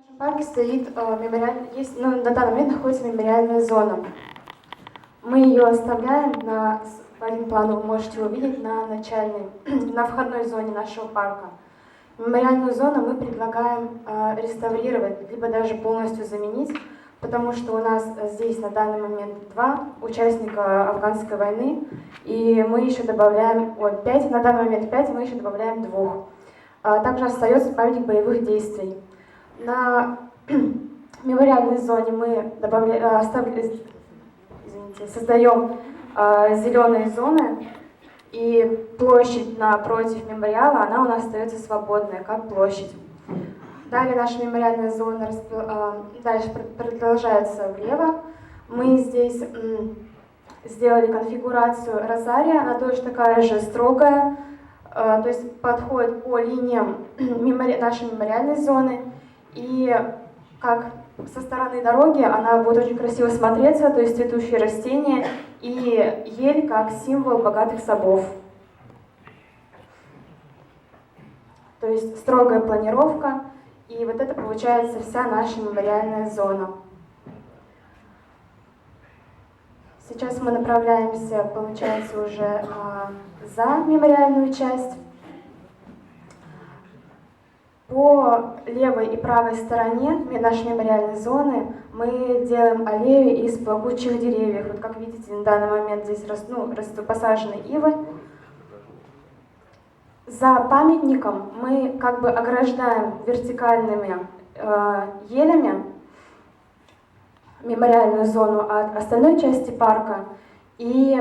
В парке стоит мемориаль, есть, ну, на данный момент находится мемориальная зона. Мы ее оставляем на по плану, вы можете увидеть на начальной, на входной зоне нашего парка. Мемориальную зону мы предлагаем реставрировать, либо даже полностью заменить, потому что у нас здесь на данный момент 2 участника афганской войны, и мы еще добавляем, ой, 5, на данный момент 5, мы еще добавляем 2. Также остается памятник боевых действий. На мемориальной зоне мы извините, создаем зеленые зоны, и площадь напротив мемориала, она у нас остается свободная, как площадь. Далее наша мемориальная зона дальше продолжается влево. Мы здесь сделали конфигурацию розария, она тоже такая же строгая, то есть подходит по линиям нашей мемориальной зоны. И как со стороны дороги она будет очень красиво смотреться, то есть цветущие растения и ель как символ богатых садов. То есть строгая планировка, и вот это получается вся наша мемориальная зона. Сейчас мы направляемся, получается, уже за мемориальную часть. По левой и правой стороне нашей мемориальной зоны мы делаем аллею из плакучих деревьев. Вот как видите, на данный момент здесь растут посажены ивы. За памятником мы ограждаем вертикальными елями мемориальную зону от остальной части парка. И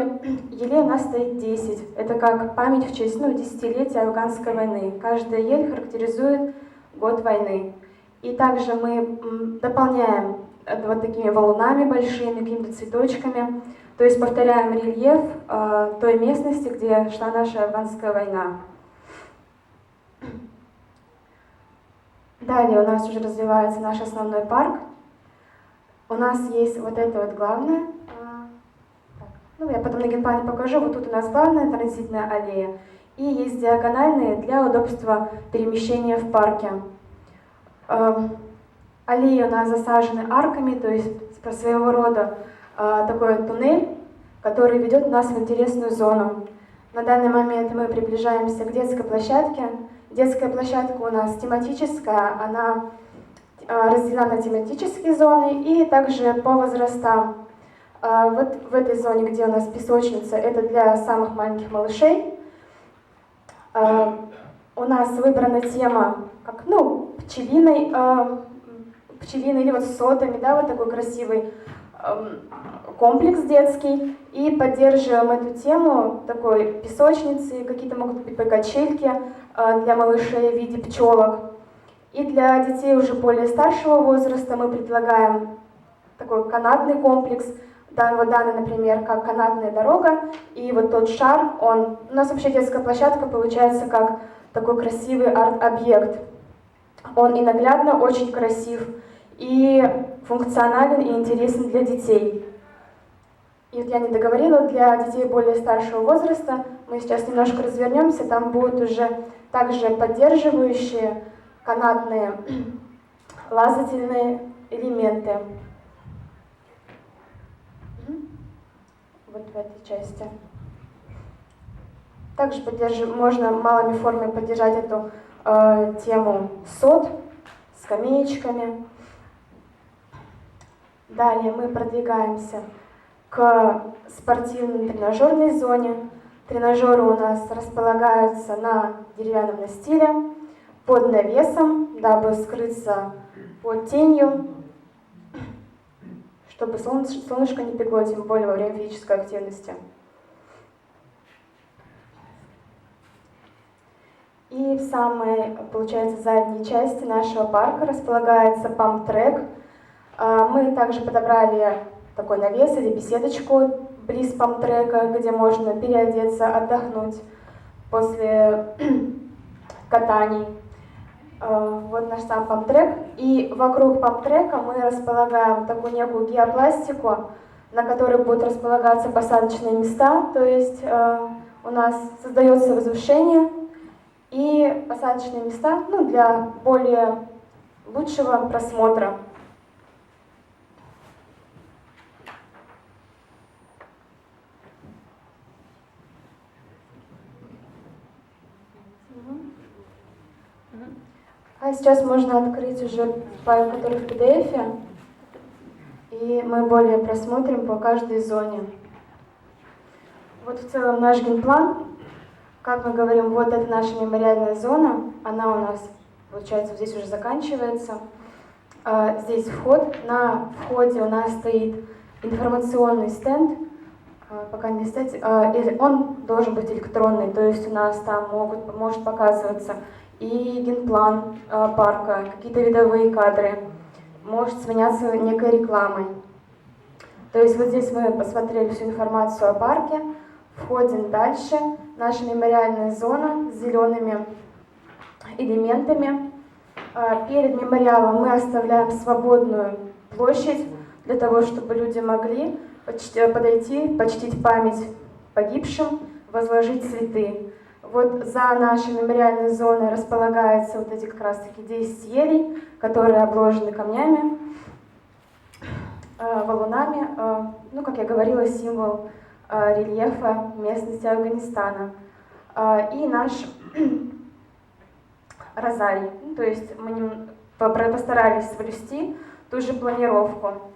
елей у нас стоит 10. Это как память в честь десятилетия афганской войны. Каждая ель характеризует год войны. И также мы дополняем вот такими валунами большими, какими-то цветочками. То есть повторяем рельеф той местности, где шла наша афганская война. Далее у нас уже развивается наш основной парк. У нас есть вот это вот главное. Я потом на генплане покажу. Вот тут у нас главная транзитная аллея. И есть диагональные для удобства перемещения в парке. Аллеи у нас засажены арками, то есть своего рода такой туннель, который ведет нас в интересную зону. На данный момент мы приближаемся к детской площадке. Детская площадка у нас тематическая, она разделена на тематические зоны и также по возрастам. Вот в этой зоне, где у нас песочница, это для самых маленьких малышей. У нас выбрана тема, как пчелиной или сотами, да, вот такой красивый комплекс детский. И поддерживаем эту тему такой песочницы, какие-то могут быть качельки для малышей в виде пчелок. И для детей уже более старшего возраста мы предлагаем такой канатный комплекс. Вот данный, например, как канатная дорога, и вот тот шар, он... У нас вообще детская площадка получается как такой красивый арт-объект. Он и наглядно очень красив, и функционален, и интересен для детей. И вот я не договорила, для детей более старшего возраста мы сейчас немножко развернемся, там будут уже также поддерживающие канатные лазательные элементы. Вот в этой части. Также можно малыми формами поддержать эту тему сот, скамеечками. Далее мы продвигаемся к спортивной тренажерной зоне. Тренажеры у нас располагаются на деревянном настиле под навесом, дабы скрыться под тенью, чтобы солнышко не пекло, тем более во время физической активности. И в самой, получается, задней части нашего парка располагается памп-трек. Мы также подобрали такой навес или беседочку близ памп-трека, где можно переодеться, отдохнуть после катаний. Вот наш сам памп-трек. И вокруг памп-трека мы располагаем такую некую геопластику, на которой будут располагаться посадочные места. То есть у нас создается возвышение и посадочные места, для более Лучшего просмотра. А сейчас можно открыть уже файл, который в PDF, и мы более просмотрим по каждой зоне. Вот в целом наш генплан. Как мы говорим, вот это наша мемориальная зона, она у нас, получается, вот здесь уже заканчивается. Здесь вход. На входе у нас стоит информационный стенд, пока не листать, он должен быть электронный, то есть у нас там может показываться и генплан парка, какие-то видовые кадры, может сменяться некой рекламой. То есть вот здесь мы посмотрели всю информацию о парке, входим дальше. Наша мемориальная зона с зелеными элементами. Перед мемориалом мы оставляем свободную площадь для того, чтобы люди могли подойти, почтить память погибшим, возложить цветы. Вот за нашей мемориальной зоной располагаются вот эти как раз-таки 10 елей, которые обложены камнями, валунами, ну, как я говорила, символ рельефа местности Афганистана. И наш розарий. Ну, то есть мы постарались соблюсти ту же планировку.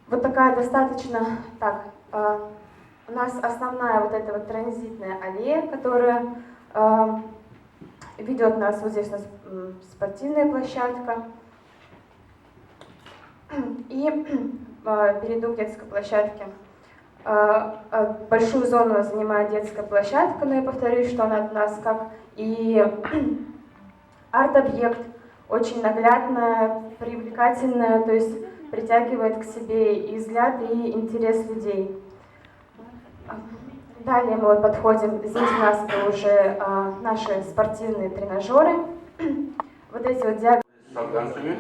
Вот такая достаточно... Так, у нас основная вот эта вот транзитная аллея, которая ведет нас, вот здесь у нас спортивная площадка. И перейду к детской площадке. Большую зону занимает детская площадка, но я повторюсь, что она у нас как и арт-объект, очень наглядная, привлекательная, то есть притягивает к себе и взгляд, и интерес людей. Далее мы вот подходим, здесь у нас уже наши спортивные тренажеры. Вот эти вот диаграммы. С афганцами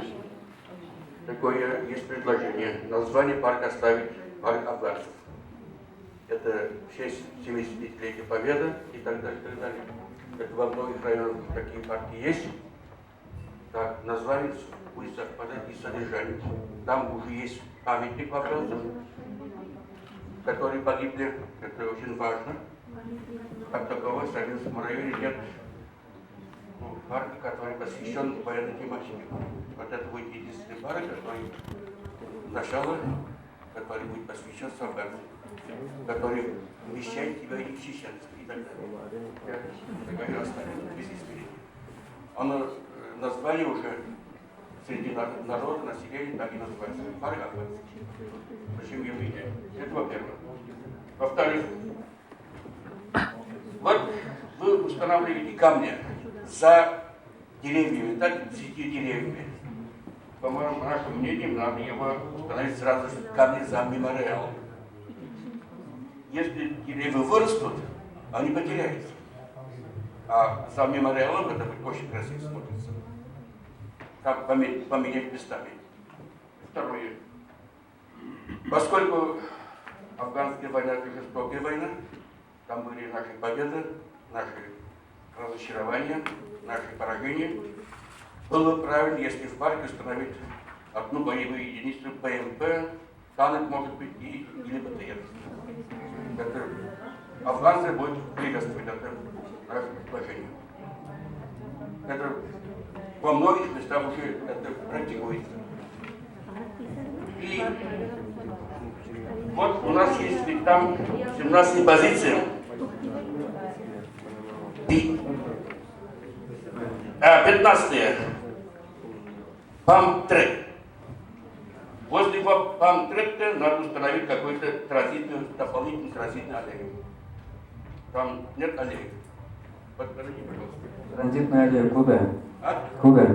такое есть предложение. Название парка оставить парк афганцев. Это в честь 75-летия Победы и так далее, и так далее. Это во многих районах такие парки есть. Так, название будет совпадать и с содержанием. Там уже есть памятник афганцев, которые погибли. Это очень важно. Как такового в Саринском районе нет парка, который посвящен военной тематике. Вот это будет единственный парк, который начало, который будет посвящен афганцам, который вмещает тебя и чеченцев, и так далее. Такая оставить без изменений. Оно, название уже среди народа, населения так и называется. Парк афганцев. Зачем его менять? Это во-первых. Во-вторых, вот вы устанавливаете камни за деревьями, так, среди деревьями. По моему нашему мнению, надо его установить сразу камни за мемориалом. Если деревья вырастут, они потеряются. А за мемориалом это будет очень красиво смотрится. Там поменять местами. Второе. Поскольку афганская война – это жестокая война, там были наши победы, наши разочарования, наши поражения. Было бы правильно, если в парке установить одну боевую единицу БМП, танк, может быть, или БТР. Это афганцы будут приветствовать это наше предложение. Это во многих местах уже это практикуется. И вот у нас есть ведь там 17 позиции. 15-е. Памтрек. Возле Памтректа надо установить какую-то транзитную, дополнительную транзитную аллею. Там нет аллеи. Подскажите, пожалуйста. Транзитная аллея куда? А? Куда?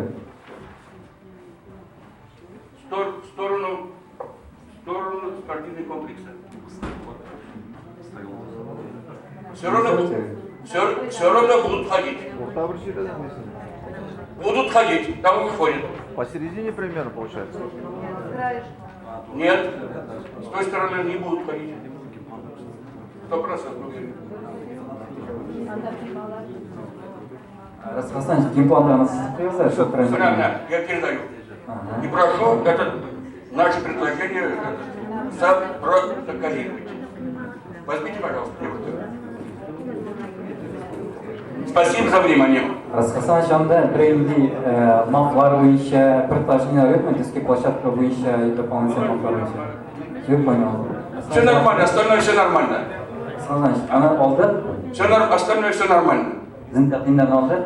В сторону спортивного комплекса. Все равно будут ходить. Будут ходить, там выходят. Посередине примерно получается? Нет, с той стороны не будут ходить. 100% уверен. Расих Хасанович, генпланда аны сызып куегыз әле, шул Менә, менә, я передаю. Ага. И прошу это наше предложение это, запротоколировать. Возьмите, пожалуйста, девушка. Спасибо за внимание. Расих Хасанович, анда берәр нинди мафлар буенча предложениеләр юкмы? Детский площадка буенча и дополнительный мафлар буенча. Все понял. Все нормально, остальное все нормально. Расих Хасанович, аны алдык, Все, остальное все нормально. безнең тәкъдимнәрне алдык.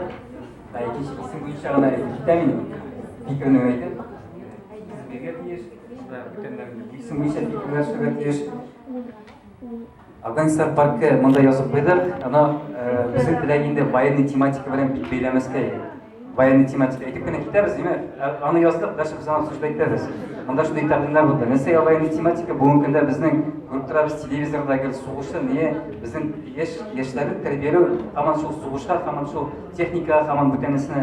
Ә икенче исем буенча гына әйтеп китәм инде. Фикерне әйтеп. Биргә тиеш, исем буенча фикерләшергә тиеш. Афганистан паркы монда язып куйдык. Аны безнең теләк инде военный тематика белән бик бәйләмәскә иде. Военный тематика әйтеп кенә китәбез, димә. Аны яздык, дальше без аны обсуждать итәбез. Монда шундый тәкъдимнәр булды. Нәрсәгә военный тематика бүгенге көндә безнең күреп торабыз телевизорда гел сугышны, не безнең яшь яшьләрне тәрбияләү һаман шул сугышка, һаман шул техникага, һаман бүтәнесенә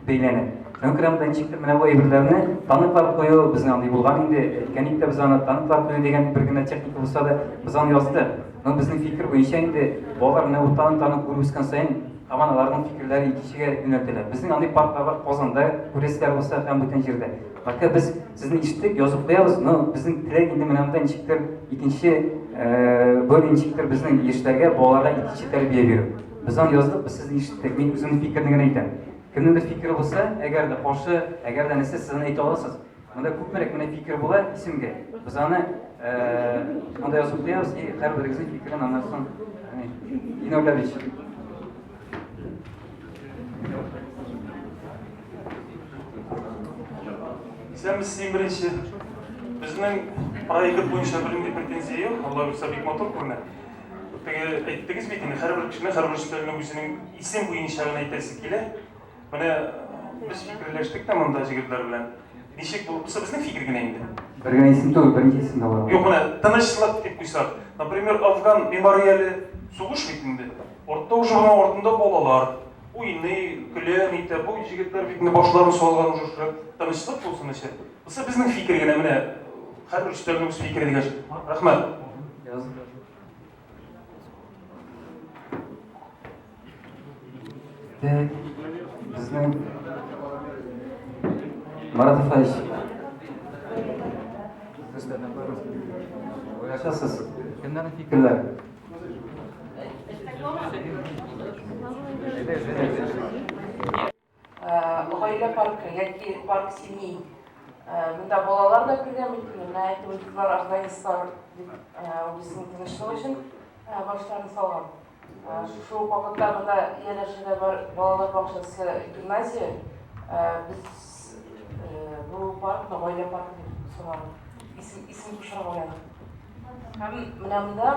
бәйләнә. Шуңа күрә монда ничектер менә бу әйберләрне танклар кую, безнең андый булган инде, әйткән идек тә без аны, танклар кую дигән бер генә техника булса да, без аны яздык. Но безнең фикер буенча инде балалар менә бу танкларны күреп үскән саен, һаман аларның фикерләре икенчегә юнәлтелә. Безнең андый парклар бар Казанда, күрәселәр булса һәм бүтән җирдә. Пока без сезне ишеттек, язып куябыз, но безнең теләк инде менә монда ничектер икенче, более ничектер безнең яшьләргә, балаларга икенче тәрбия бирү. Без аны яздык, без сезне ишеттек. Мин үземнең фикерне генә әйтәм. Кемнеңдер фикере булса, әгәр дә каршы, әгәр дә нәрсә, сез аны әйтә аласыз. Монда күпмерәк менә фикер була исемгә. Без аны монда язып куябыз и һәрберегезнең фикерен аннан соң Инәүләвич. Исәнмесез, иң беренче. Безнең проект буенча бернинди претензия юк. Алла бирсә, бик матур күренә. Теге әйттегез бит инде, һәрбер кешенең, һәрбер өстәлнең үзенең исем буенча гына әйтәсе килә. Менә без фикерләштек тә монда җегетләр белән. Ничек булып, бусы безнең фикер генә инде. Бер генә исем түгел, берничә исем дә бар. Юк, менә тынычлык дип куйсак. Например, Афган мемориале сугыш бит инде. Артта уже моның артында балалар уйный, көлә, нитә. Бу җегетләр бит инде башларын салган уже шушы тынычлык булсын өчен. Бусы безнең фикер генә, менә һәрбер өстәлнең үз фикере дигәч. Рәхмәт. Так, безнең Марат Рафаевич. Уйлашасыз. Кемнәрнең фикерләре? Гаилә паркы яки парк семьи. Монда балалар да кергән бит инде. Менә әйтеп үттеләр, афганистлар дип үзенең тынычлыгы өчен башларын салган. Шушы ук вакытта монда янәшәдә бар балалар бакчасы, гимназия. Без бу паркны гаилә паркы дип санадык. Исем, исем кушарга уйладык. Һәм менә монда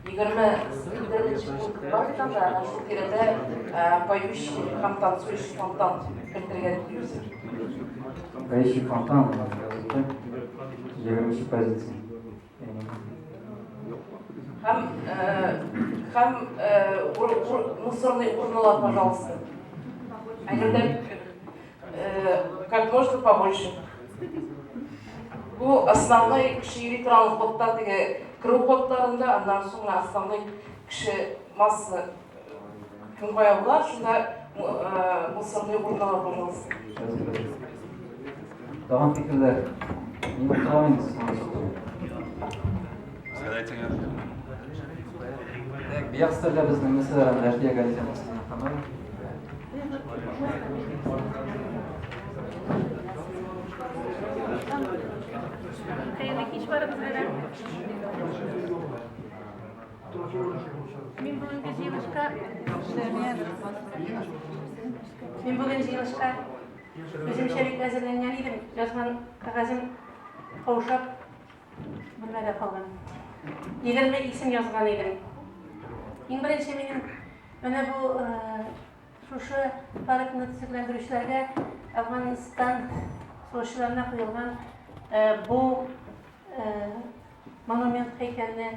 20 пункт бар бит анда, һәм шул тирәдә поющий һәм танцующий фонтан кертергә телибез. Поющий фонтан, 20 позиция. Һәм һәм мусорный урнулар, пожалуйста. Әгәр дә как можно побольше. Бу основной кеше йөри торган ходта теге керү ходларында, аннан соң менә основной кеше масса кем кая була, шунда мусорный урналар, пожалуйста. Тагын фикерләр. Мин утырам инде сезнең. Так, бияк өстәлдә безнең нәрсәләр анда Әлфия Галиҗанова сезнең ханым. Хәерле кич барыгызга да. Мин бүгенге җыелышка Мин бүген җыелышка үземчә бик әзерләнгән идем. Язган кәгазем каушап бүлмәдә калган. 20 исем язган идем. Иң беренче минем менә бу шушы паркны төзекләндерүчеләргә Әфганстан сугышчыларына куелган бу монумент һәйкәлне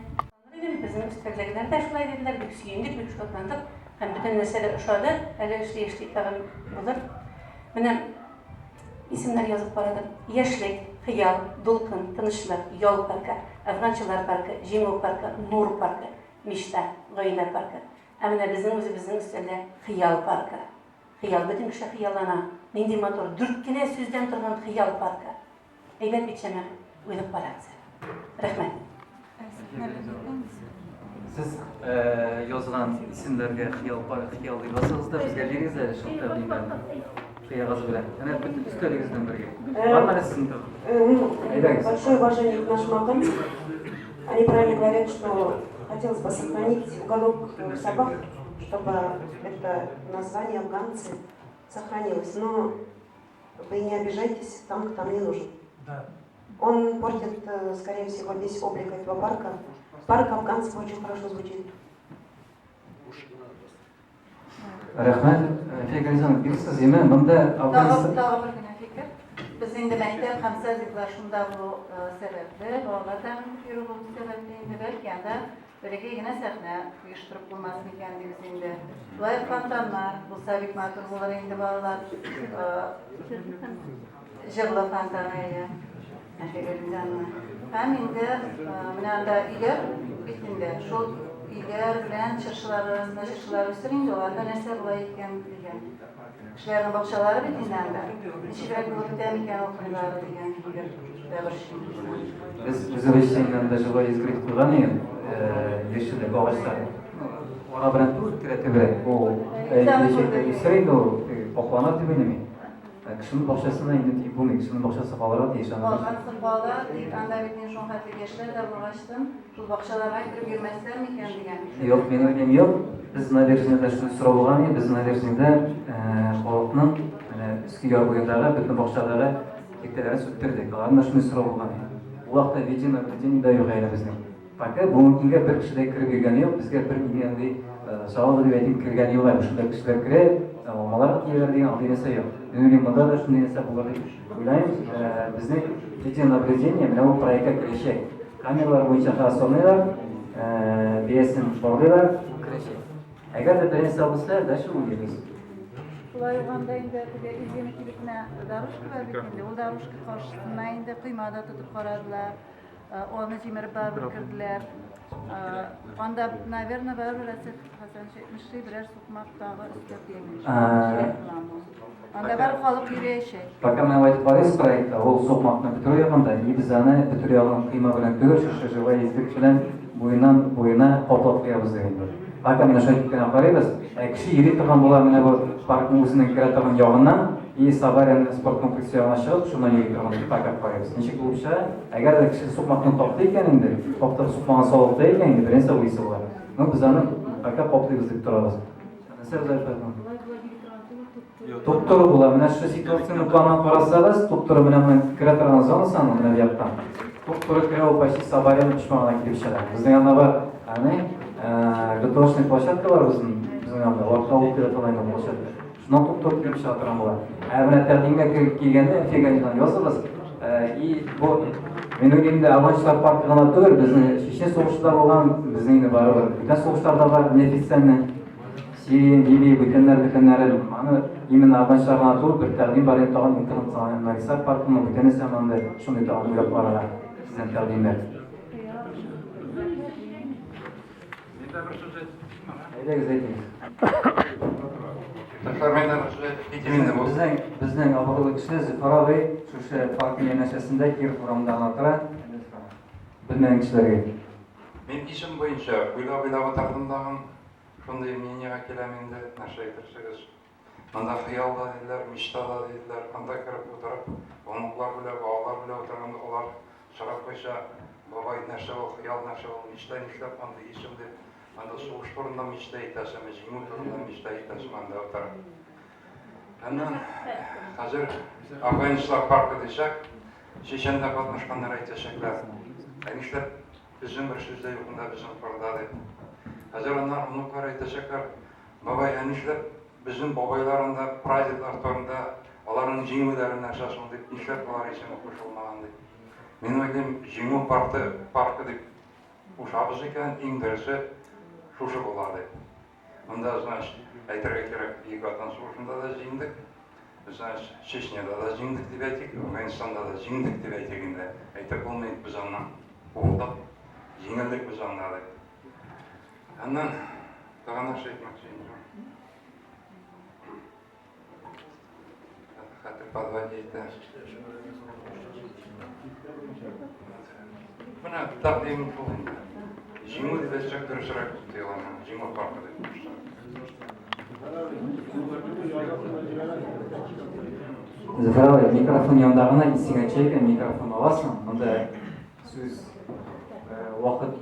идем. Безнең өстәлдәгеләр дә шулай диделәр. Бик сөендек, бик шатландык. Һәм бөтен нәрсә дә ошады. Әле эшли-эшли тагын булыр. Менә исемнәр язып карадым. Яшьлек, Хыял, Дулкын, Тынычлык, Ял паркы, Әфганчылар паркы, Җиңү паркы, Нур паркы. Мечта, гаилә паркы. Ә менә безнең үзебезнең өстәлдә Хыял паркы. Хыял, бөтен кеше хыяллана. Нинди матур, дүрт кенә сүздән торган Хыял паркы. Әйбәт бит, җәмәгать, уйлап карагыз әле. Рәхмәт. Сез язган исемнәргә хыял паркы, хыял дип языгыз да, безгә бирегез әле шул тәкъдимнәрне. Кыягыз белән. Әнә бөтен өстәлегез белән бергә. Бармы әле сезнең тагын? Ну, большое уважение к нашим афганцам. Они правильно говорят, что хотелось бы сохранить уголок собак, чтобы это название афганцы сохранилось. Но вы не обижайтесь, танк там не нужен. Да. Он портит, скорее всего, весь облик этого парка. Парк афганцев очень хорошо звучит. Рәхмәт, Әлфия Галимҗанова, бирсез, яме, монда Тагы, тагы бер генә фикер. Без инде мәктәп һәм садиклар шунда булу сәбәпле, балалар да күп йөрү булу сәбәпле инде бәлки анда бәләкәй генә сәхнә оештырып булмас микән дибез инде. Шулай ук фонтаннар булса бик матур булыр инде балалар. Җырлы фонтан әйе. Әлфия Галимҗанова. Һәм инде менә анда өйләр бит инде, шул өйләр белән чыршылар арасында чыршылар үсер инде, аларда нәрсә була икән дигән. Кешеләрнең бакчалары бит инде анда. Ничегрәк булып бетә микән ул кырлары дигән фикер дә борчый. Без үзебезчә инде анда җылы изгелек куйган идек, яшеллек, агачлар. Ара белән түгел, рәте белән. Ул киләчәктә үсер инде ул, капланыр дип уйлыйм мин. Ә кешенең бакчасына инде тиеп булмый, кешенең бакчасы калырга тиеш аны. Калгансың бала, тик анда бит мин шуңа хәтле яшьләр дә булгачтын, шул бакчаларга кереп йөрмәсләр микән дигән. Юк, мин уйлыйм, юк. Без набережныйда шундый сорау булган иде, без набережныйда халыкның менә өске яр буендагы бөтен бакчадагы киртәләрен сүттердек. Аларның да шундый сорау булган иде. Ул вакытта видеонаблюдение дә юк әле безнең. Пока бүгенге көнгә бер кеше дә кереп йөргәне юк, безгә бер нинди андый жалоба дип әйтим кергәне юк әле. Шунда кешеләр керә, алмалар кияләр дигән андый нәрсә юк. Мин уйлыйм, монда да шундый нәрсә булыр дип уйлыйм. Безнең видеонаблюдение менә бу проектка керәчәк. Камералар буенча хәзер саныйлар, биясен барлыйлар, керәчәк. Әгәр дә бернәрсә булса, дальше уйлыйбыз. Шулай ук анда инде теге Изгене кибетенә дорожка бар бит инде. Ул дорожка каршысына инде койма да тотып карадылар. Аны җимереп барыбер керделәр. Анда, наверное, барыбер Расих Хәсәнович әйтмешли, берәр сукмак тагы өстәп кирәк буламы? Анда бар халык йөриячәк. Пока менә әйтеп барыйбыз проектта, ул сукмакны бетерү ягында, и без аны бетерү ягын койма белән түгел, шушы живая изгелек белән буеннан буена каплап куябыз дигән бер. Пока менә шулай итеп кенә карыйбыз. Ә кеше йөри торган була менә бу паркның үзенең керә торган ягыннан, и Сабарин спорт комплексы ягына чыгып, шуннан йөри торган дип пока карыйбыз. Ничек булып чыга? Әгәр дә кеше сукмакны тапты икән инде, таптырып сукмагын салып та икән инде, бернәрсә уйлыйсы була. Ну, без аны пока каплыйбыз дип торабыз. Нәрсә Туп-туры була. Менә шушы ситуацияне планнан карасагыз, туп-туры менә менә керә торган зонасы аның менә бу яктан. Туп-туры керә ул почти Сабарина почмагына килеп чыга. Безнең янда бар, аны ГТОшный площадка бар безнең безнең янда. Вакытта ул керә торган площадка. Шуннан туп-туры килеп чыга торган була. Ә менә тәкъдимгә килгәндә, Әлфия языгыз. И бу мин уйлыйм инде Афганчылар паркы гына түгел, безнең Чечня сугышы да булган, безнең инде барыбер бүтән сугышлар да бар, неофициально. Сирия, Ливия, бүтәннәр, бүтәннәре. Аны именно Афганчылар гына түгел, бер тәкъдим бар инде тагын интернационалистлар паркымы, бүтән нәрсә монда шундый тагын уйлап карарга сездән тәкъдимнәр. Мин дә бер сүз әйтеп Әйдәгез, әйтегез. Иптәшләр, мин дә бер сүз әйтеп китим инде бу. Безнең безнең абруйлы кеше Зөфәр абый шушы паркның янәшәсендә Киров урамында гына тора. Белмәгән кешеләргә. Мин исем буенча уйлап-уйлап утырдым тагын. Шундый мнениегә киләм инде, нәрсә әйтерсегез. Монда хыял да диделәр, мечта да диделәр. Анда кереп утырып, оныклар белән, балалар белән утырганда алар сорап куйса, бабай, нәрсә ул хыял, нәрсә ул мечта, нишләп андый исем дип, анда сугыш турында мечта итәсеме, җиңү турында мечта итәсеме анда утырып. Аннан хәзер Афганистлар паркы дисәк, Чеченда катнашканнар әйтәчәкләр. Ә нишләп Безнең бер сүз дә юк монда безнең турыда, дип. Хәзер аннан внуклар әйтәчәкләр, бабай, ә нишләп безнең бабайлар анда, прадедлар турында, аларның җиңүләре нәрсә соң дип, нишләп алар исеме кушылмаган дип. Мин уйлыйм, Җиңү паркы, паркы дип кушабыз икән, иң дөресе шушы була дип. Монда, значит, әйтергә кирәк, Бөек Ватан сугышында да җиңдек, значит, Чечняда да җиңдек дип әйтик, Әфганстанда да җиңдек дип әйтик инде. Әйтеп булмый, без аннан куылдык, җиңелдек без анда дип. Аннан тагын нәрсә әйтмәкче идем. Хәтер подводить итә. Менә тәкъдим шул инде. Җиңү дип әйтсәк дөресрәк тоела миңа. Җиңү паркы дип кушсак. Зөфәр абый, микрофон янында гына исеңә төшә икән, микрофон аласың. Монда сүз вакыт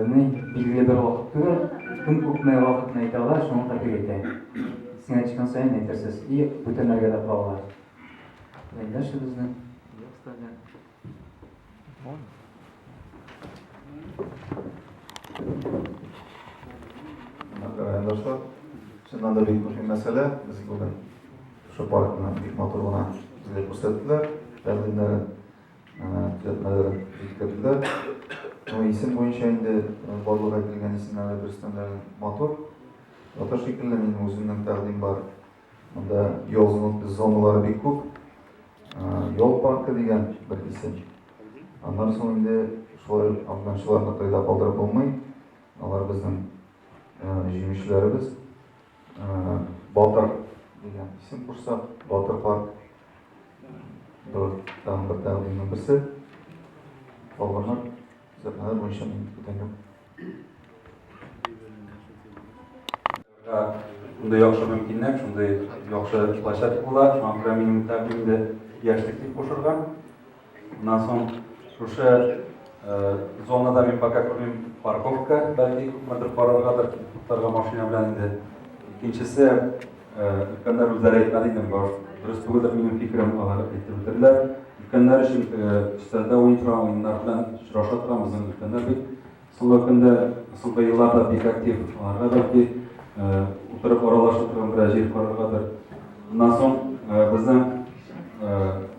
ни билгеле бер вакыт түгел. Кем күпме вакытны әйтә ала, шуның кадәр әйтә. Исеңә төшкән саен әйтерсез. И бүтәннәргә дә кагыла. Райондашы безнең. Райондашлар, чыннан да бик мөһим мәсьәлә. Без бүген шушы паркны бик матур гына безгә күрсәттеләр, тәкъдимнәрен, төзәтмәләрен җиткерделәр. Ну, исем буенча инде барлык әйтелгән исемнәр дә дөрестән дә матур. Татар шикелле минем үземнең тәкъдим бар. Монда ял зоналары бик күп. Ял паркы дигән бер исем. Аннан соң инде шулай ук афганчыларны кырыйда калдырып булмый. Алар безнең җиңүчеләребез. Батыр дигән исем кушсак, Батыр парк. Бу тагын бер тәкъдимнең берсе. Калганнар төзәтмәләр буенча мин бүтән юк. Шундый яхшы мөмкинлек, шундый яхшы площадка була. Шуңа күрә минем тәкъдим инде яшьлек дип кушырга. Моннан соң шушы зонада мин пока күрмим парковка, бәлки күпмедер караргадыр, туктарга машина белән инде. Икенчесе, өлкәннәр үзләре әйтмәде инде, баш дөрес түгелдер минем фикерем, алар әйтеп үтерделәр. Өлкәннәр өчен өстәлдә уйный торган уеннар белән очраша торган безнең өлкәннәр бит Соңгы көндә, соңгы елларда бик актив, аларга бәлки утырып аралаша торган берәр җир караргадыр. Моннан соң безнең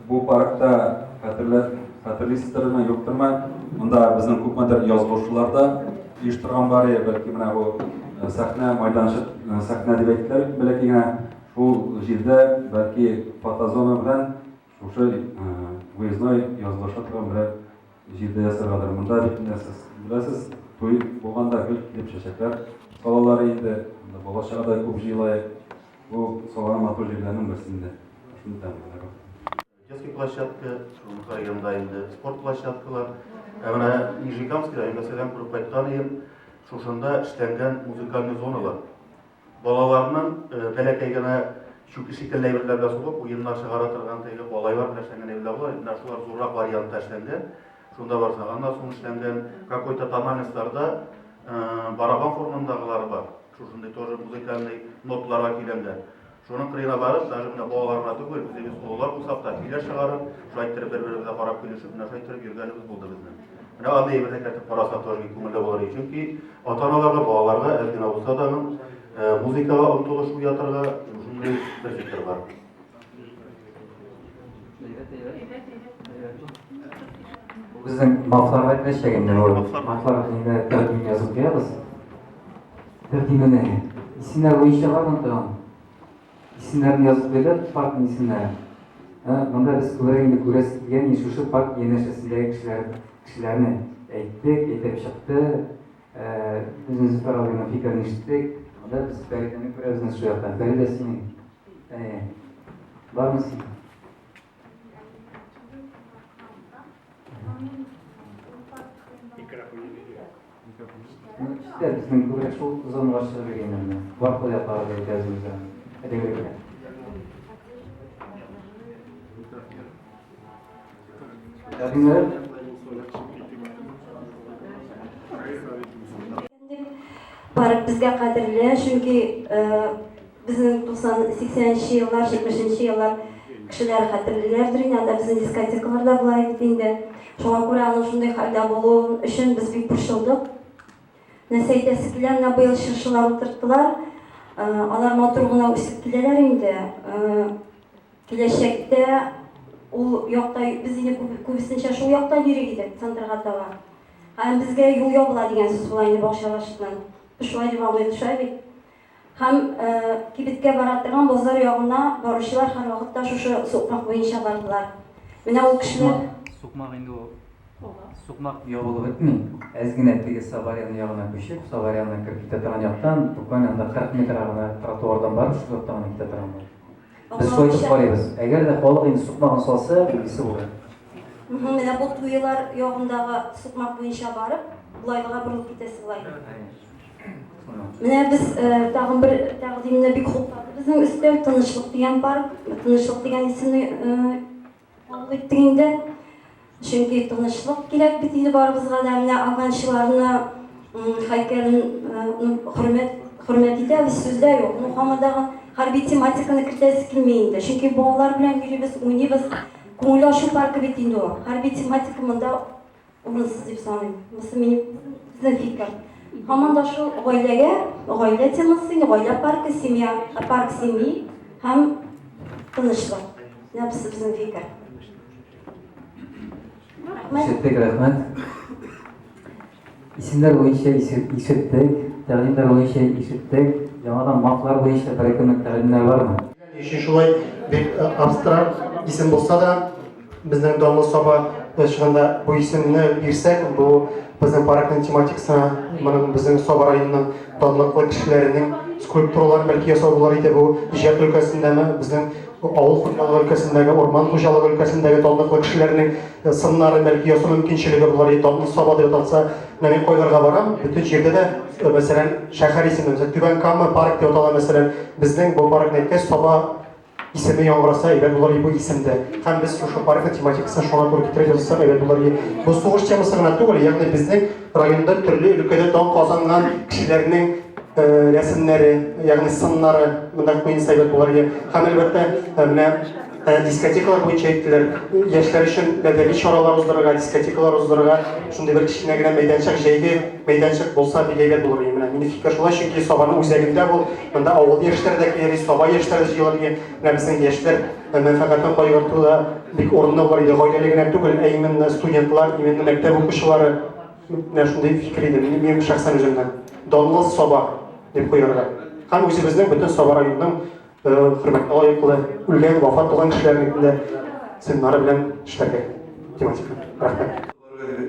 бу паркта хәтерлә, хәтерлисездерме, юктырмы, монда безнең күпмедер язылышулар да оештырган бар иде, бәлки менә бу сәхнә, майданчык, сәхнә дип әйттеләр бит бәләкәй генә, шул җирдә бәлки фотозона белән шушы выездной язылыша торган берәр Җирдә ясаргадыр. Монда бит менә сез беләсез, туй булганда гел килеп чәчәкләр салалар инде. Монда бала-чага да күп җыела. Бу салган матур җирләрнең берсе инде. Шуны тәкъдим. Детский площадка, шуның районда инде спорт площадкалар. Ә менә Нижнекамскида мин мәсәлән күреп кайткан идем, шушында эшләнгән музыкальный зоналар. Балаларның бәләкәй генә чүки шикелле әйберләр белән сугып, уеннар чыгара торган теге алайлар белән эшләнгән әйберләр була. Менә шулар зуррак вариантта эшләнгән. Шунда барсаң, аннан соң эшләнгән какой-то тональностьларда барабан формындагылары бар. Шушындый тоже музыкальный ноталарга көйләнгән. Шуның кырыена барып, даже менә балалар гына түгел, үзебез олылар булсак та, көйләр чыгарып, шулай иттереп бер-беребезгә карап көлешеп, менә шулай иттереп йөргәнебез булды безнең. Менә андый әйберне кертеп карасак тоже бик күңелле булыр иде. Чөнки ата-аналарга, балаларга әз генә булса да музыкага омтылыш уятырга шундый бер фикер бар. Безнең мафларга керәчәк инде бу. Мафлар инде тәкъдим язып куябыз. Тәкъдимене исемнәр буенча бармы тагын? Исемнәрен язып куйдык, паркның исемнәре. Монда без күбрәк инде күрәсе килгән шушы парк янәшәсендәге кешеләр, кешеләрне әйттек, әйтеп чыкты. Безнең Зөфәр абыйның фикерен ишеттек. Монда без Фәридәне күрәбез менә шул яктан. Фәридә синең бармы син? Читтә безнең күбрәк шул зонага чыгып йөргән инде. Ваклы яклары да әйтәбез инде. Элегрәк. Тәкъдимнәре? Парк безгә кадерле, чөнки безнең 90 80 нче еллар, 70 нче еллар кешеләр хәтерлиләрдер инде, анда безнең дискотекалар да була бит инде. Шуңа күрә аның шундый хәлдә булуы өчен без бик борчылдык. Нәрсә әйтәсе килә, менә быел чыршылар утырттылар. Алар матур гына үсеп киләләр инде. Киләчәктә ул якта без инде күбесенчә шул якта йөри идек, центрга таба. Һәм безгә юл ябыла дигән сүз була инде бакчалашның. Без шулай дип аңлыйбыз, шулай бит? Һәм кибеткә бара торган базар ягына баручылар һәрвакытта шушы сукмак буенча бардылар. Менә ул кешеләр Сукмак инде ул. Сукмак ябылып бетми. Әз генә теге Сабарян ягына күчеп, Сабар янына кереп китә торган яктан, буквально анда 40 метр гына тротуардан барып, шул яктан гына китә торган була. Без шулай итеп карыйбыз. Әгәр дә халык инде сукмагын салса, билгесе була. Менә бу туйлар ягындагы сукмак буенча барып, Булайлыга борылып китәсе болай. Менә без тагын бер тәкъдимне бик хуплады безнең өстәл Тынычлык дигән парк, Тынычлык дигән исемне кабул иттек инде. Чөнки тынычлык кирәк бит инде барыбызга да. Менә афганчыларны һәйкәлен хөрмәт хөрмәт итәбез, сүз дә юк. Ну, һаман дагы хәрби тематиканы кертәсе килми инде. Чөнки балалар белән йөрибез, уйныйбыз. Күңел ачу паркы бит инде ул. Хәрби тематика монда урынсыз дип саныйм. Бусы минем безнең фикер. Һаман да шул гаиләгә, гаилә темасы инде, гаилә паркы, семья, парк семьи һәм тынычлык. Менә бусы безнең фикер. Ишеттек, рәхмәт. Исемнәр буенча ишеттек, тәкъдимнәр буенча ишеттек. Яңадан маклар буенча бер кемнең тәкъдимнәре бармы? Ни өчен шулай бик абстракт исем булса да, безнең данлы Саба чынында бу исемне бирсәк, бу безнең паркның тематикасына, моның безнең Саба районының данлыклы кешеләренең скульптураларын бәлки ясау булыр иде, бу иҗат өлкәсендәме, безнең авыл хуҗалыгы өлкәсендәге, урман хуҗалыгы өлкәсендәге данлыклы кешеләрнең сыннарын бәлки ясау мөмкинчелеге булыр иде, данлы Саба дип аталса, менә мин кайларга барам, бөтен җирдә дә, мәсәлән, шәһәр исеме, мәсәлән, Түбән Кама парк дип атала, мәсәлән, безнең бу паркны әйткәч, Саба исеме яңгыраса, әйбәт булыр иде бу исемдә. Һәм без шушы паркның тематикасын шуңа туры китереп ясасак, әйбәт булыр иде. Бу сугыш темасы гына түгел, ягъни безнең районда төрле өлкәдә дан казанган кешеләрнең рәсемнәре, ягъни сыннары монда куелса әйбәт булыр иде. Һәм әлбәттә, менә дискотекалар буенча әйттеләр, яшьләр өчен мәдәни чаралар уздырырга, дискотекалар уздырырга шундый бер кечкенә генә мәйданчык, җәйге мәйданчык булса бик әйбәт булыр иде. Менә минем фикер шулай, чөнки Сабаның үзәгендә бу, монда авыл яшьләре дә килер, Саба яшьләре дә җыелыр иде. Менә безнең яшьләр мәнфәгатен кайгырту да бик урынлы булыр иде. Гаиләле генә түгел, ә именно студентлар, именно мәктәп укучылары. Менә шундый фикер иде минем шәхсән үземнең. Данлы Саба дип куярга. Һәм үзебезнең бөтен Саба районының хөрмәткә лаеклы, үлгән, вафат булган кешеләрнең дә сыннары белән эшләргә тематика. Рәхмәт.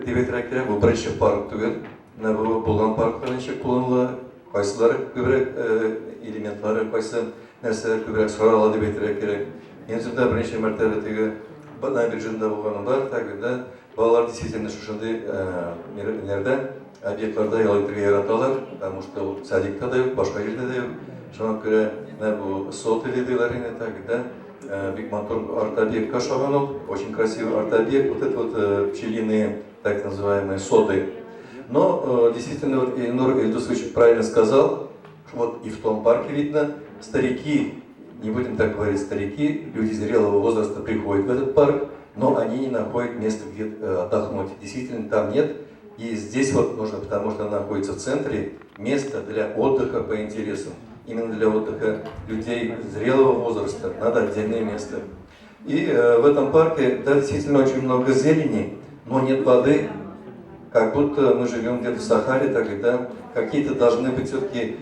Дип әйтергә кирәк, бу беренче парк түгел. Менә бу булган парклар ничек кулланыла, кайсылары күбрәк элементлары, кайсы нәрсәләр күбрәк сорала дип әйтергә кирәк. Мин үзем дә берничә мәртәбә теге набережныйда булганым бар, тагында Балалар действительно шушындый ниләрдә, объектларда ял итәргә яраталар, потому что ул садикта да юк, башка җирдә дә юк. Шуңа күрә менә бу соты диләр инде, так, да, бик матур арт-объектка ошаган ул, очень красивый арт-объект, вот это вот пчелиные, так называемые соты. Но действительно, вот Ильнур Ильдусович правильно сказал, вот и в том парке видно, старики, не будем так говорить старики, люди зрелого возраста приходят в этот парк, но они не находят места, где отдохнуть. Действительно, там нет. И здесь вот нужно, потому что она находится в центре, место для отдыха по интересам. Именно для отдыха людей зрелого возраста надо отдельное место. И в этом парке, да, действительно очень много зелени, но нет воды, как будто мы живем где-то в Сахаре, так и да, какие-то должны быть все-таки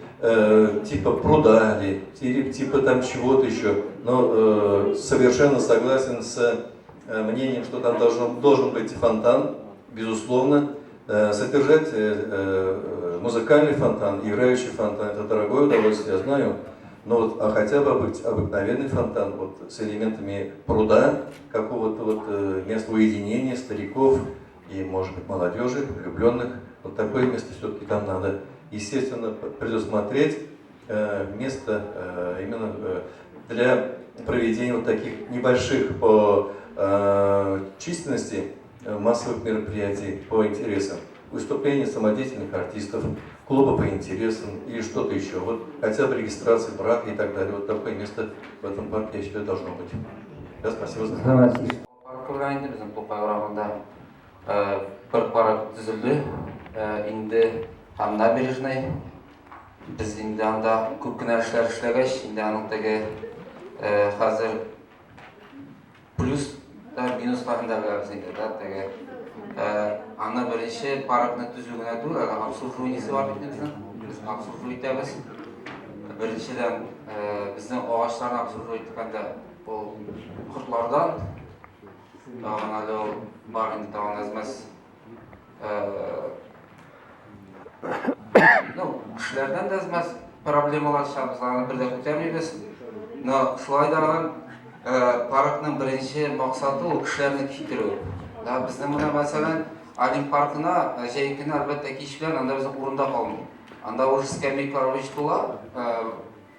типа пруда или типа там чего-то еще. Но совершенно согласен с мнением, что там должен быть фонтан, безусловно. Содержать музыкальный фонтан, играющий фонтан, это дорогое удовольствие, я знаю. Но вот, а хотя бы обыкновенный фонтан вот, с элементами пруда, какого-то вот места уединения стариков и, может быть, молодежи, влюбленных. Вот такое место все-таки там надо. Естественно, предусмотреть место именно для проведения вот таких небольших по численности массовых мероприятий по интересам. Выступления самодеятельных артистов, клуба по интересам или что-то еще. Вот хотя бы регистрация брака и так далее. Вот такое место в этом парке, я считаю, должно быть. Да, спасибо за Парк белән инде безнең Тукай урамында бер парк төзелде. Инде һәм набережный. Без инде анда күп кенә эшләр эшләгәч, инде аның теге хәзер плюс та минусларын да беләбез инде, да, теге аны беренче паркны төзү генә түгел, аны обслуживаниесе бар бит безнең. Без обслуживать итәбез. Беренчедән, безнең агачларны обслуживать иткәндә ул кортлардан, тагын әле ул бар инде тагын әзмәс. Ну, кешеләрдән дә әз-мәз проблемалар чыга, без аны бер дә күтәрмибез. Но шулай да аның паркның беренче максаты ул кешеләрне китерү. Да, безнең менә мәсәлән, Олимп паркына җәй көне, әлбәттә, кич белән анда безнең урында калмый. Анда уже скамейкалар бик тула,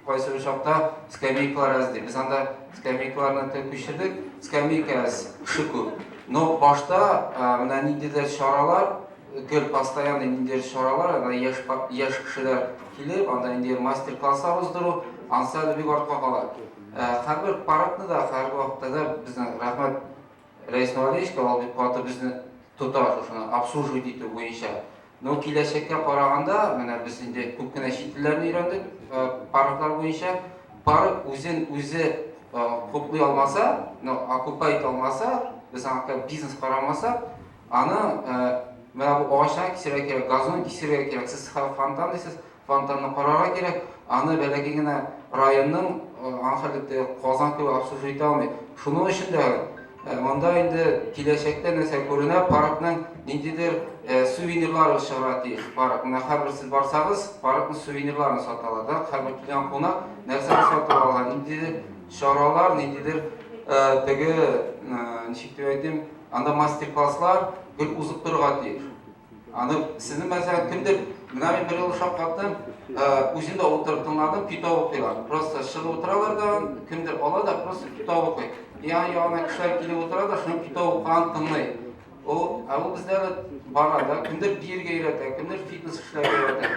Кайсы бер чакта скамейкалар әз ди. Без анда скамейкаларны тә күчердек. Скамейка әз, кеше күп. Но башта менә ниндидер чаралар, гел постоянно ниндидер чаралар, анда яшь яшь кешеләр килеп, анда ниндидер мастер-класслар уздыру, ансы әле бик артка кала. Һәрбер паркны да, һәр вакытта да безнең рәхмәт Рәис Нургалиевичка, ул бик каты безне тота шушыны обслуживать итү буенча. Но киләчәккә караганда, менә без инде күп кенә чит телләрне өйрәндек, парклар буенча. Парк үзен үзе хуплый алмаса, ну, окупать алмаса, без аңа как бизнес карамасак, аны менә бу агачларны кисәргә кирәк, газон кисәргә кирәк. Сез фонтан дисез, фонтанны карарга кирәк. Аны бәләкәй генә районның аңа хәтле Казан кебек обслуживать итә алмый. Шуның өчен дә Монда инде киләчәктә нәрсә күренә, паркның ниндидер сувенирлары чыгарга тиеш. Парк, менә һәрбер сез барсагыз, паркның сувенирларын саталар, да? Һәрбер килгән кунак нәрсәне сатып алган, ниндидер чаралар, ниндидер теге, ничек дип әйтим, анда мастер-класслар гел узып торырга тиеш. Аны сезнең мәсәлән кемдер, менә мин бер юлы шаккаттым, үзем дә утырып тыңладым, китап укыйлар. Просто чыгып утыралар да, кемдер ала да, просто китап укый. Ян ягына кешеләр килеп утыра да, шуның китап укыганын тыңлый. Ул, ә ул бездә әле бара да, кемдер биергә өйрәтә, кемдер фитнес эшләргә өйрәтә.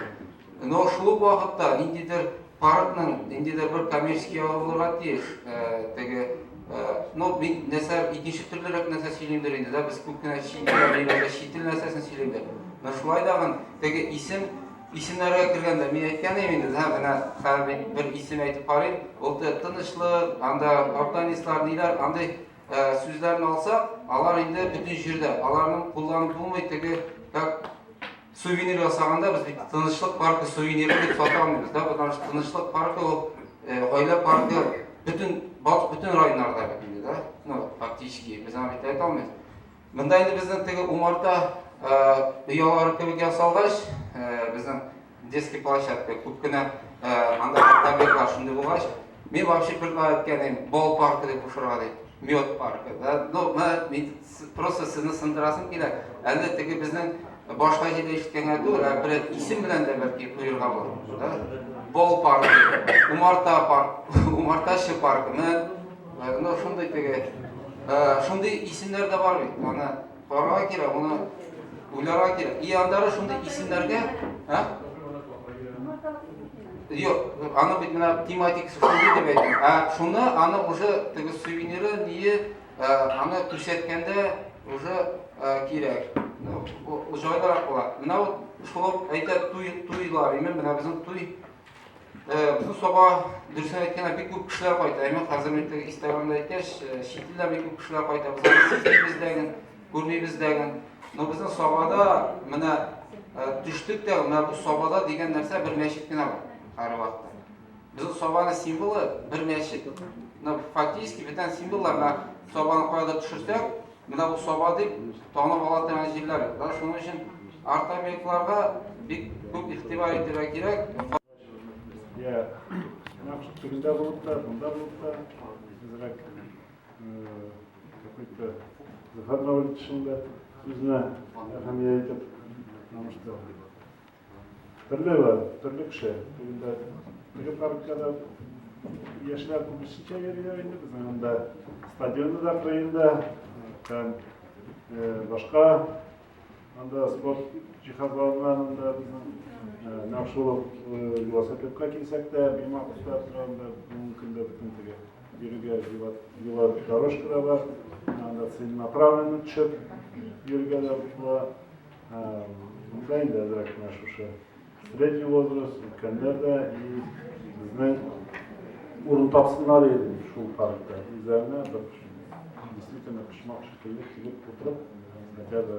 Но шул ук вакытта ниндидер паркның ниндидер бер коммерческий ягы булырга тиеш. Теге, ну, мин нәрсә, икенче төрлерәк нәрсә сөйлимдер инде, да, без күп кенә чит илләрдә чит ил нәрсәсен сөйлимдер. Но шулай дагын теге исем, исемнәргә кергәндә, мин әйткән идем инде, да, менә хәзер мин бер исем әйтеп карыйм, ул тынычлык, анда афганистлар, ниләр, андый сүзләрне алсак, алар инде бөтен җирдә, аларның кулланып булмый, теге, как Сувенир ясаганда без бит Тынычлык паркы сувениры дип сата алмыйбыз, да, потому что Тынычлык паркы ул гаилә паркы бөтен бөтен районнарда бит инде, да? Ну, фактически без аны бит әйтә алмыйбыз. Монда инде безнең теге умарта оялары кебек ясалгач, безнең детский площадка күп кенә анда объектлар шундый булгач, мин вообще предлагать иткән идем, бал паркы дип кушырга дип, мед паркы, да? Ну, мин просто сезне сындырасым килә. Әле теге безнең башка җирдә ишеткәнгә түгел, ә бер исем белән дә бәлки куерга була. Да? Бал паркы, умарта парк, умартачы паркы. Менә ну, шундый теге шундый исемнәр дә бар бит. Аны карарга кирәк, моны уйларга кирәк. И аннары шундый исемнәргә, а? Юк, аны бит менә тематикасы шундый дип әйтәм. Ә шуны аны уже теге сувениры, ние Аны күрсәткәндә уже кирәк. Ну, җайлырак була. Менә вот шул ук әйтә туй, туйлар, именно менә безнең туй безнең Саба, дөресен әйткәндә, бик күп кешеләр кайта. Именно хәзер мин теге Инстаграмда әйткәч, чит илдән бик күп кешеләр кайта. Без аны сизмибез дә, күрмибез дә. Но безнең Сабада менә төштек тә, менә бу Сабада дигән нәрсә бер мәчет кенә бар һәрвакытта. Безнең Сабаның символы бер мәчет. Но фактически бөтен символлар менә Сабаны кайда төшерсәк, менә бу Саба дип танып ала торган җирләр. Да, шуның өчен арт-объектларга бик күп игътибар итәргә кирәк. Я нәкъ тегендә булып та, монда булып та, әзрәк какой-то Зөфәр Мәүлетшин дә үзенә әһәмият итеп, потому что Төрле бар, төрле кеше. Тегендә теге паркка да яшьләр күбесенчә йөриләр инде. Безнең анда стадионы да кырыенда һәм башка анда спорт җиһазларыннан анда безнең нәкъ шул ук велосипедка килсәк тә, минем вакытта тора анда бүгенге көндә бөтен теге йөрергә велодорожка да бар. Анда целенаправленно төшеп йөрергә дә була. Монда инде әзрәк менә шушы средний возраст, өлкәннәр дә и безнең урын тапсыннар иде шул паркта. Үзләренә бер действительно почмак шикелле килеп утырып, хотя бы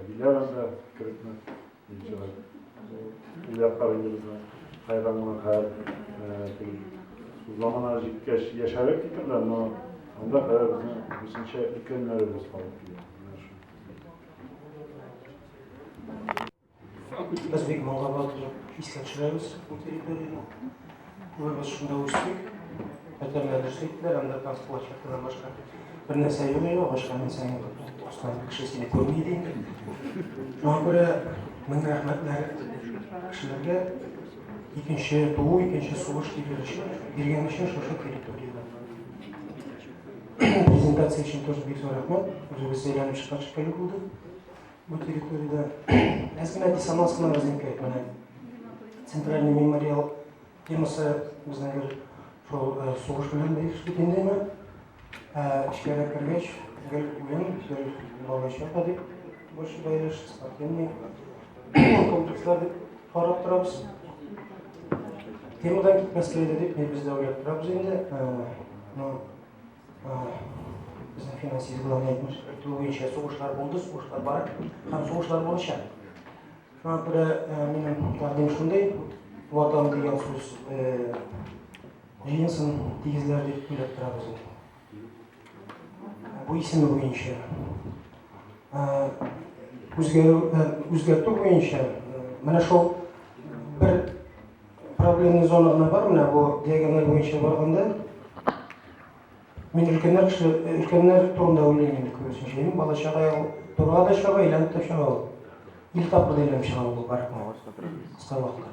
әбиләр анда керепме, ничек уйлап карый инде безнең хайран гына хәл, замана җиткәч яшәреп китерләр, но анда кадәр безнең күбесенчә өлкәннәребез калып килә. Без бик моңга батырып искә төшерәбез бу территорияне. Күбебез шунда үстек. Хәтерләр дөрес әйттеләр, анда танцплощадкадан башка бер нәрсә юк иде, агачка менсәң, астан кеше сине күрми иде инде. Шуңа күрә мең рәхмәтләр кешеләргә икенче туу, икенче сулыш бирер өчен, биргән өчен шушы территориядә. Презентация өчен тоже бик зур рәхмәт. Үзебез әйләнеп чыккан шикелле булды бу территориядә. Әз генә диссонанс кына возникает. Менә центральный мемориал темасы безнең гел шул сугыш белән бәйле бит индеме. Ә эчкәрәк кергәч, гел уен, гел бала чака дип больше бәйле, спортивный комплекслар дип карап торабыз. Темадан китмәскә иде дип без дә уйлап торабыз инде. Ну, безнең финансист главный әйтмеш, әйтүе буенча сугышлар булды, сугышлар бар һәм сугышлар булачак. Шуңа күрә минем тәкъдим шундый, Ватан дигән сүз җыенсын тигезләр дип уйлап торабыз инде. Бу исеме буенча. Үзгәрү, үзгәртү буенча менә шул бер проблемный зона гына бар, менә бу диагональ буенча барганда мин өлкәннәр кеше, өлкәннәр турында уйлыйм инде күбесенчә. Мин бала чага турга да чаба, әйләнеп тә чаба ул. Ил тапкыр да әйләнеп чыга ул паркны. Кыска вакытта.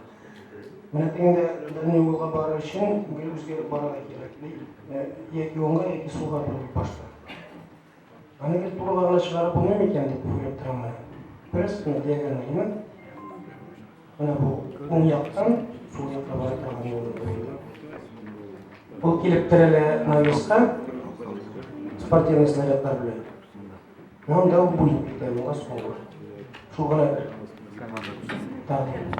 Менә тегендә дальний углга барыр өчен гел үзгәреп барырга кирәк. Яки уңга, яки сулга борылып башта. Аны гел турыга гына чыгарып булмый микән дип уйлап торам менә. Күрәсезме, диагональ, әйме? Менә бу уң яктан сул якка бара торган юл. Ул килеп терәлә навеска спортивный снарядлар белән. Монда ул бүленеп китә, уңга сулга. Шул гына бер. Тәкъдим.